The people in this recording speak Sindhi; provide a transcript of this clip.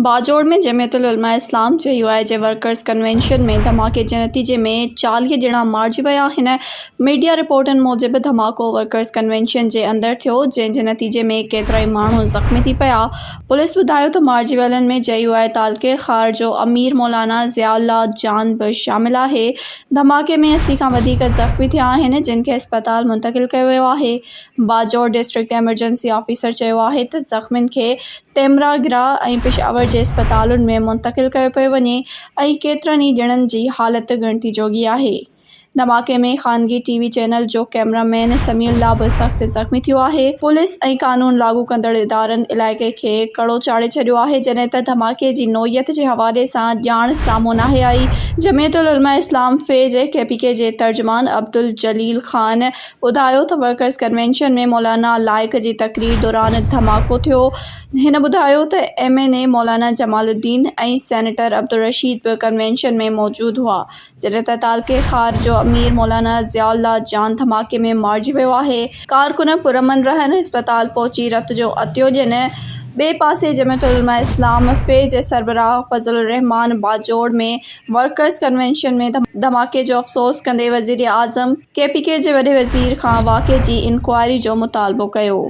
باجوڙ ۾ جمعيت العلماء اسلام، جي يو آء، جي ورڪرز ڪنوينشن ۾ ڌماڪي جي نتيجي ۾ 40 ڄڻا مارجي ويا آهن. ميڊيا رپورٽن موجب ڌماڪو ورڪرز ڪنوينشن جي اندر ٿيو، جنهن جي نتيجي ۾ ڪيترائي ماڻهو زخمي ٿي پيا. پوليس ٻڌايو ته مارجي ويلن ۾ جي يو آء تعلقي خار جو امير مولانا ضياء الله جان به شامل آهي. ڌماڪي ۾ 80 کان وڌيڪ زخمي ٿيا آهن، جن کي اسپتال منتقل ڪيو ويو آهي. باجوڙ ڊسٽرڪٽ ايمرجنسي آفيسر چيو آهي ته زخمين کي تيمراگرا ۽ پشاور جي اسپتالن ۾ منتقل ڪيو پيو وڃي ۽ ڪيترن ئي ڄڻن جي حالت ڳڻتي جوڳي آهي. ڌماڪي ۾ خانگي ٽي وي چينل جو ڪئميرا مين سميع الله به سخت زخمي ٿيو آهي. پوليس ۽ قانون لاڳو ڪندڙ ادارن علائقي کي ڪڙو چاڙهي ڇڏيو آهي جڏهن ته ڌماڪي جي نوعيت جي حوالي سان ڄاڻ سامهون ناهي آئي. جمعيت العلماء اسلام في جي ڪي پي ڪي جي ترجمان عبدالجليل خان ٻڌايو ته ورڪرز ڪنوينشن ۾ مولانا لائق جي تقرير دوران ڌماڪو ٿيو. هن ٻڌايو ته M N A Maulana Jamal Uddin ۽ senator Abdul Rashid به ڪنوينشن ۾ موجود هئا، جڏهن ته تعلقي خار جو امير مولانا ضياء الله جان ڌماڪي ۾ مارجي ويو آهي. ڪارڪن پرامن رهن، اسپتال پهچي رت جو عطيو ڏين. ٻئي پاسي جمعيت العلماء اسلام في جي سربراهه فضل الرحمان باجوڙ ۾ ورڪرز ڪنوينشن ۾ ڌماڪي جو افسوس ڪندي وزيراعظم، ڪي پي ڪي جي وڏي وزير کان واقعي جي انڪوائري جو مطالبو ڪيو.